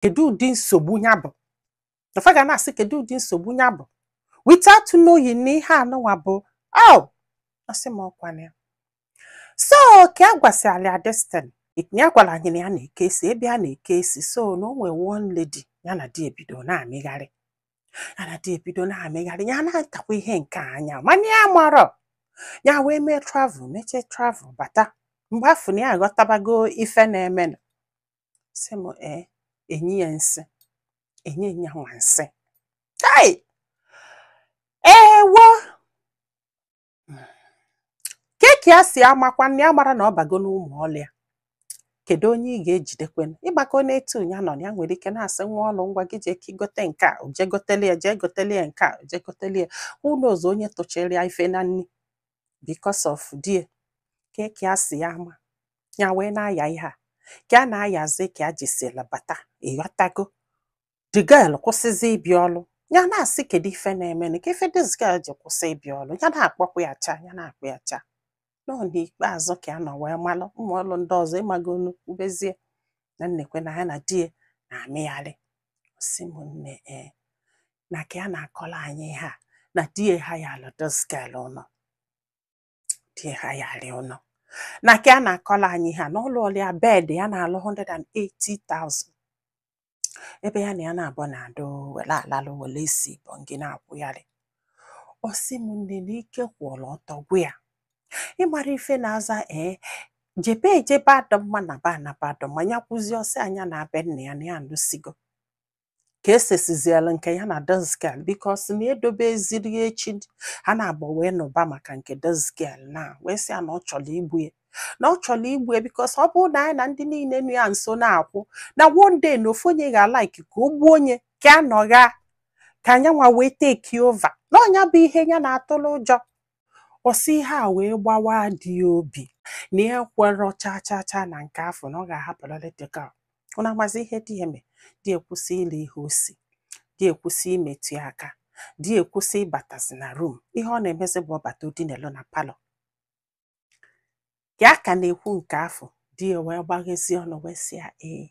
Kedu ụdị nsogbu ya bụ na fa ga na-asị, kedu ụdị nsogbu ya bụ, without knowing na ihe anụnwa bụ, oh, asị m ọkwana ya. So ka a gwasịala ya destiny ya gwara anyị na ya na-eke esi ebe a na-eke esi. So na o nwere one lady ya na di ebido na-amịgharị, ya na di ebido na-amịgharị, ya na-atakwa ihe nke a anya, mana ya marọ. Ya wee mee travel, mechie travel bata mgbe afọ na ya aghọtabago ife na-emenụ. Sị m ee, enyi ya nsị, enye ya nwa nsị. Hey! Ewo, ke ka ya si amakwa na ya mara na ọ bago n'ụmụ ọlụ ya? Kedu onye ị ga-ejidekwenụ ịgbakọ n'etu ya nọ na ya nwere ike na-asị nwa ọlụ, ngwa gị jee ka igote nke a, o jee gotele ya, jee gotele ya nke a, o jee gotele ya. Who knows onye tụchara ya ife na nni because of die ke ka ya si ya ama ya wee na-aya ihe a ka a na-ayazi ka a jisila bata. Ịghọtago, the girl kwụsịzi ịbịa ọlụ. Ya na-asị, kedu ife na-emenụ ka ife this girl ji kwụsị ịbịa ọlụ? Ya na-akpọkwa ya cha, ya na-akpọ ya cha. Nọ n'ikpeazụ ka a nọ wee malụ ụmụ ọlụ ndị ọzọ ịmagonu kwubezie na nnekwe na ya na di ya na-amịgharị. Sị m nne, ee, na ka ya na-akọrọ anyị ihe a na di ya ha ya alụ this girl ụlọ, di ya ha ya alị ụlọ, na ka ya na-akọrọ anyị ihe a na ụlọ ọlụ ya bed ya na-alụ 180,000 ebe ya na ya na-abụ na-adụ were alalụ were esi bọngị na-akwụgharị. Ọ sị m nne, na ike kwụrụ ọtọ gwụ ya ịmara ife na-aza. Ee, jebe ejebe adọ mma na ba anaba adọ mma. Ya kwụzie ọsị anya na be nna ya na ya alụsigo ka esesizielu nke ya na this girl, because na edobe eziri echi ha na-abụ wee nụba maka nke this girl na wee sị ya na ọ chọrọ igbu ya, na ọ chọrọ igbu ya, because ọ bụrụ na anyị na ndị niile nọ ya nso na-akwụ na one day na ofu onye ga-alike ka o gbuo onye ka a nọgha ka anyanwa wee take over na ọnya bụ ihe ya na-atụrụ ụjọ. Ọsị ihe a wee gbawa dị ya obi na ya kwerọ cha cha cha na nke afọ na ọ ga-ahapụrịrị the girl. Unu amazi ihe di ya eme? Di ekwụsị ile ihe o si, di ekwụsị imetụ ya aka, di ekwụsị ịbatazi na room. Ihe ọ na-emezi bụ ọbata odinelu na parlour. Ka a ka na-ekwu nke afọ, di ya wee gbaghezie ọnụ wee sị ya ee,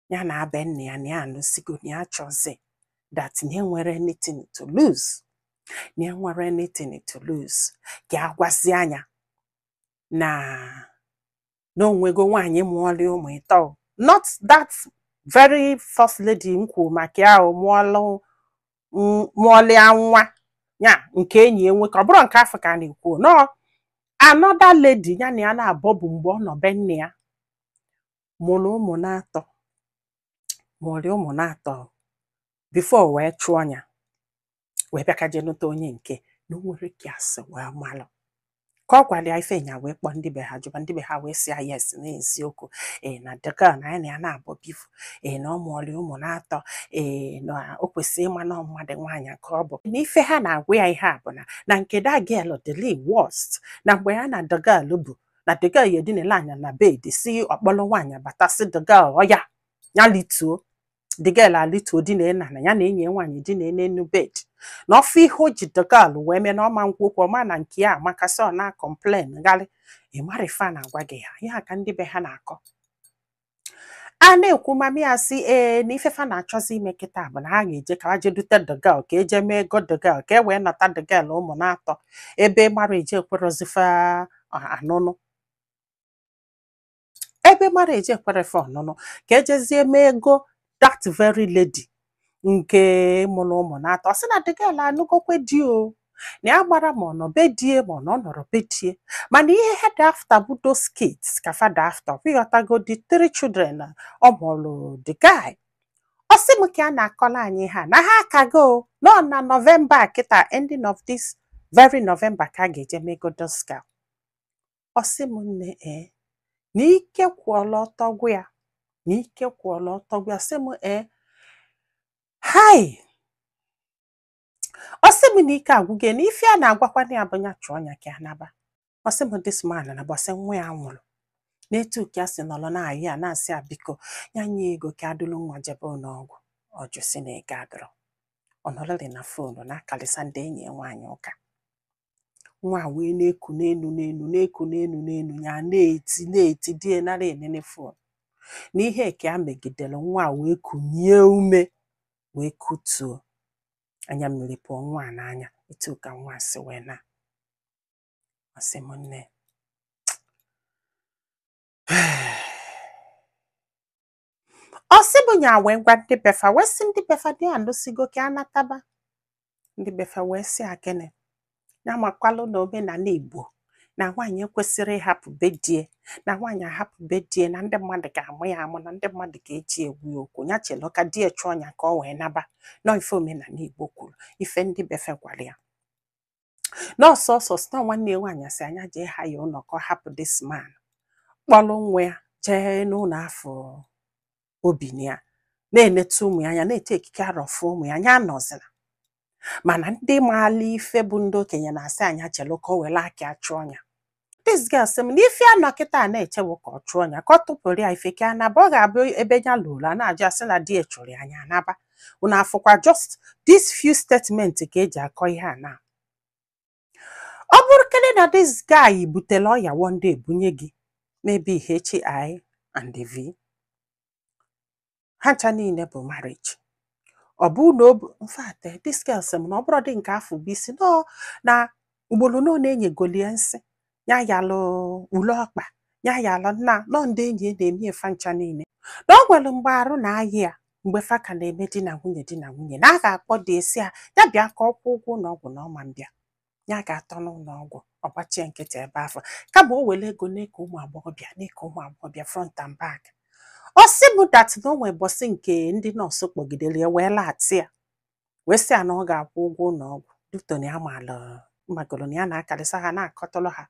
ya na abe nna ya na ya anụsigo, na ya chọzi that na enwere anything to lose, na enwere anything to lose, ka a gwazie anya na onwego nwaanyị mụọla ụmụ ịtọ, not that very first lady m kwuru maka ya o mụọlụ mụọlịa nwa ya nke enyi ya nwoke. Ọ bụrụ nke afọ ka a na-ekwu nọ, another lady ya na ya na-abọ bụ mgbe ọ nọ be nne ya mụrụ ụmụ na-atọ, mụrụ ụmụ na-atọ before wee chụọ ya wee bịa ka jee nụta onye nke na o nwere ka asị wee malụ ka ọ gwara ya ife nya wee kpọọ ndị be ha jụba. Ndị be ha wee sị ya yes, n'eziokwu, ee, na the girl na ya na ya na-abọ bifu, ee, na ọ mụọrọ ụmụ na-atọ, ee, na o kwesịrị ịma na ọ mmadụ nwaanyị ka ọ bụ, na ife ha na-agwa ya ihe a bụ na nke that girl dịrị worst, na mgbe ya na the girl bụ na the girl ya edinela anya na bed, si ọkpọrọ nwaanyị bata, si the girl ọya ya lituo, the girl alituo dina na ya na enyi ya nwaanyị dina n'enu bed, na ọfụ ihe o ji the girl wee mee na ọma nkwu okwu ọma na nke ya amakasị. Ọ na-complain gharị. Ị mara ife a na-agwa gị ha ihe a ka ndị be ha na-akọ a na-ekwu. Mami ya sị ee, na ifefa na-achọzi ime kịta bụ na ha ga-eje ka ha jee dute the girl, ka eje mee ego the girl, ka e wee nata the girl ụmụ na-atọ ebe marriage ekwerozifa anụnụ, ebe marriage ekwerefe ọnụnụ, ka ejezie mee ego that very lady nke mụrụ ụmụ na-atọ. Ọ sị na the girl anụgokwe di o, na ya gbara ma ọ nọ be die ma ọ nọ nọrọ be die, mana ihe ha dị after bụ those kids ka fa dị after. Ịghọtago, the three children ọ mụrụ the guy. Ọ sị m ka a na-akọrọ anyị ha na ha akago nọ na November kịta, ending of this very November, ka a ga-eje mego this girl. Ọ sị m nne, ee, na ike kwụọla ọtọ gwụ ya, na ike kwụọla ọtọ gwụ ya. Sị m ee, hai, ọ sị m na ike agwụgo ya, na ife a na-agwakwana ya bụ ya chụọ ya ka ya naba. Ọ sị m this man na bọsị nwa ya nwụrụ n'etu ka a sị nọrọ na-ayị ya na-asị ya biko ya nye ego ka adụlụ nwa jebe ụlọọgwụ. Ọ jụ sị na ego adịrọ. Ọ nọrọrị na phone na-akalịsa ndị enyi ya nwaanyị ụka. Nwa a wee na-eku n'elu n'elu, na-eku n'elu n'elu, ya na-eti na-eti, di ya nara enene phone. Na ihe ka ya megidere nwa a wee kunie ume wee kutuo, anya mmiri pụọ nwa a n'anya. Etu ka nwa si wee na. Ọ sị m, nne, ọ sị bụ nya wee gwa ndị befa, wee sị ndị befa dị alụsigo ka a nataba. Ndị befa wee sị a gịnị ya makwalụ na omenala Igbo na nwaanyị ekwesịrị ịhapụ be die, na nwaanyị ahapụ be die na ndị mmadụ ga-amụ ya amụ, na ndị mmadụ ga-eji egwu ya okwu. Ya chelụ ka di ya chụọ ya ka ọ wee naba nọ. Ife omenala Igbo kwuru, ife ndị befe gwara ya nọọsụ ọsọ sị na nwanne ya nwaanyị sị anya jee ha ya ụlọ ka ọ hapụ this man, kpọrọ nwa ya jee n'ụlọ afọ obi na ya na-eneta ụmụ ya anya, na-ete ekike arọfụ ụmụ ya anya nọzina. Mana ndị maala ife bụ ndị okenye na-asị anya chelụ ka o were aka chụọ ya. This girl sị m na ife anọ kịta na-echewo ka ọ chụọ ya, ka ọ tụpụrụ ya ife ka anaba. Ọ ga-abụ ebe ya lụrụ a na-ajụ asị na di ya chụrụ ya, anya anaba. Unu afụkwa just this few statement ka eji akọ ihe a na ọ bụrụ kene na this guy butere ọya one day bunye gị, maybe HI and V, ha ncha niile bụ marriage. Ọ bụ na o bu, in fact, this girl sị m na ọ bụrụ dị nke afọ bụ isi nọ na ugboro na ọ na-enyegolie nsị ya yalụ ule ọkpa ya yalụ nna nọ, ndị enyi ya na-eme efa ncha niile, na ọ nwere mgbe arụ na-ayị ya, mgbe fa ka na-eme di na nwunye, di na nwunye, na a ga-akpọ dị esi ya, ya bịa ka ọ kwụọ ụgwọ ụlọ ọgwụ, na ọma mbịa, ya ga-atọ n'ụlọ ọgwụ. Ọgbachie nkịtị ebe afọ, kama o were ego na-eke ụmụ agbọghọbịa, na-eke ụmụ agbọghọbịa front and back. Ọ sị bụ that na o nwee bọsị nke ndị nọọsụ kpọgidere ya wee laatị ya, wee sị ya na ọ ga-akwụ ụgwọ ụlọ ọgwụ due to na ya malụ magoro na ya na-akarịsị ha na-akọtọrọ ha.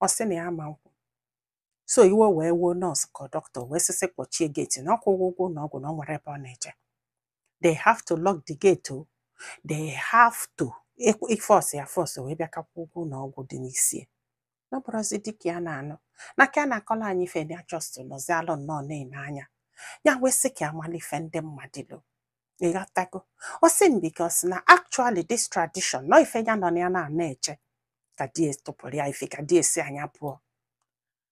Ọ sị na ya ma nkwụ, so iwe wee wuo nọọsụ ka dọkịta wee sịsị kpọchie gate, na ọ kwụghị ụgwọ ụlọ ọgwụ, na ọ nwere ebe ọ na-eje. They have to lock the gate o, they have to force ya, force wee bịa ka kwụọ ụgwọ ụlọ ọgwụ dị n'isi ya. Na ọ bụrụzi dịka ya na-anụ na ka ya na-akọrọ anyị ife ya, just nọzialụ nnọọ na-ene anya ya, wee sị ka amala ife ndị mmadụ lo. Ịghọtago? Ọ sị m because na actually this tradition nọ ife ya nọ na ya na-ana eche ka di ya tụpụrụ ya ife, ka di esi anya pụọ,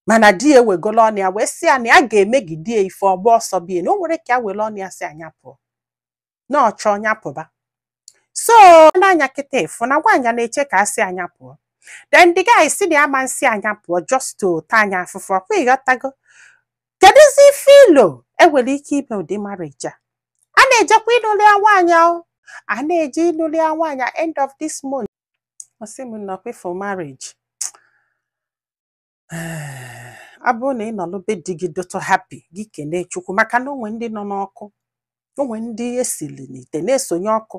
mana di ya ewegolo ọnụ ya wee sị ya na ya ga-emegide ya ife ọgba ọsọ bie, na o nwere ka ya were ọnụ ya si anya pụọ, na ọ chọọ nya pụba. So n'anya kịta ịfụ na nwaanyị na-eche ka a sị anya pụọ, then the guy si na ya ma nsị anya pụọ just to taa anya afụfụ. Ọkwa ịghọtago? Kedụzi ife ilo enwere ike ime ụdị marriage a? A na-ejekwa ịnụlị ya nwaanyị o, a na-eje ịnụlị ya nwaanyị end of this month. Ọ sị m nọkwa for marriage, ọ bụrụ na ị nọlụ be di gị dụtụ happy, gị kelee Chukwu, maka na onwe ndị nọ n'ọkụ, onwe ndị esili n'ite na-esonye ọkụ.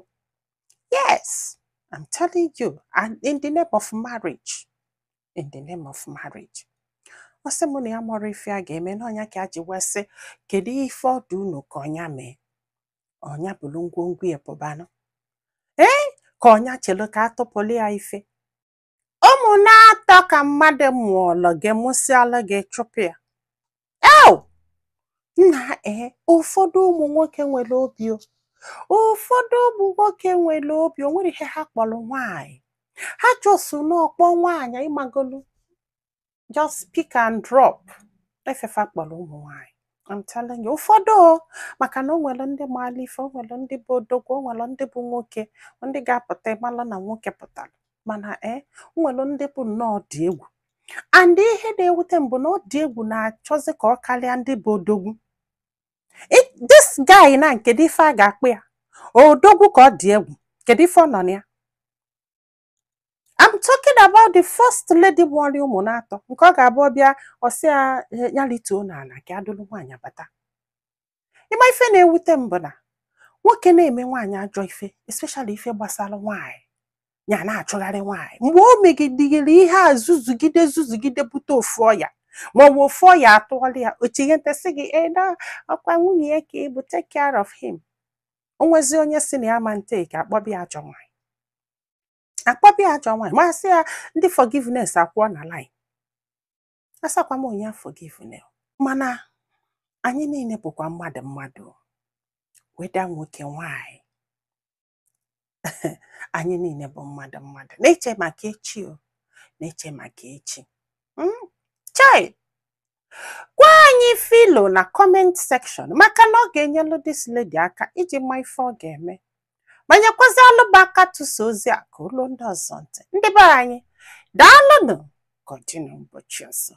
Yes, I'm telling you, and in the name of marriage, in the name of marriage. Ọ sị m na ya mọrọ ife a ga-eme n'ọnya ka a ji wee sị kedu ife ọdụ unu ka ọnya mee, ọnya bụrụ ngwongwo ya pụbanụ, ee, ka ọnya chelu ka atụpụlụ ya ife. Ụmụ na-atọ ka mmadụ mụọlụ gị, mụsịalụ gị, chụpụ ya. Eo nna, ee, ụfọdụ ụmụ nwoke nwere obi o, ụfọdụ ụmụ nwoke nwere obi o, nwere ihe ha kpọrọ nwaanyị, ha just n'ọkpọ nwaanyị ịmagolu, just pick and drop efefa kpọrọ ụmụ nwaanyị. I'm telling you, ụfọdụ o, maka na o nwere ndị maara ife, o nwere ndị bụ odogwu, o nwere ndị bụ nwoke, ndị ga-apụta ịmalụ na nwoke pụtara. Mana ee, o nwere ndị bụ nnọọ dị egwu, and ihe na-ewute m bụ na ọ dị egwu na-achọzi ka ọ karịa ndị bụ odogwu. This guy na kedu ife a ga-akpụ ya, odogwu ka ọ dị egwu? Kedu ife ọ nọ na ya? I'm talking about the first lady mụọrọ ụmụ na-atọ, nke ọ ga-abụ ọbịa ọsị ya ya lituo n'ala ka adụlụ nwaanyị abata. Ịma ife na-ewute m bụ na nwoke na-eme nwaanyị ajọ ife, especially ife gbasara nwaanyị, ya na-achụgharị nwaanyị. Mgbe o megidere ihe a zuzugide zuzugide bute ofu ọya ma ọ bụ ofu ọya atụọla ya, ochighentesị gị ee na ọkwa nwunye ya ka ị bụ, take care of him. O nwezi onye si na ya ma nteke akpọbịa ajọ nwaanyị, akpọbịa ajọ nwaanyị, ma sị ya ndị forgiveness akwụọ na line, asakwa m onye forgiveness. Mana anyị niile bụkwa mmadụ mmadụ, weda nwoke nwaanyị, anyị niile bụ mmadụ mmadụ, na-eche maka echi o, na-eche maka echi. Chai. Gwa anyị filo na comment section, maka na ọ ga-enyelu this lady aka iji ma ife ọ ga-eme, ma nyekwazi alụba aka tụsa ozi a ka olu ndị ọzọ ntị. Ndị be anyị, daalụnụ. Ka ọ dị n'ụbọchị ọzọ.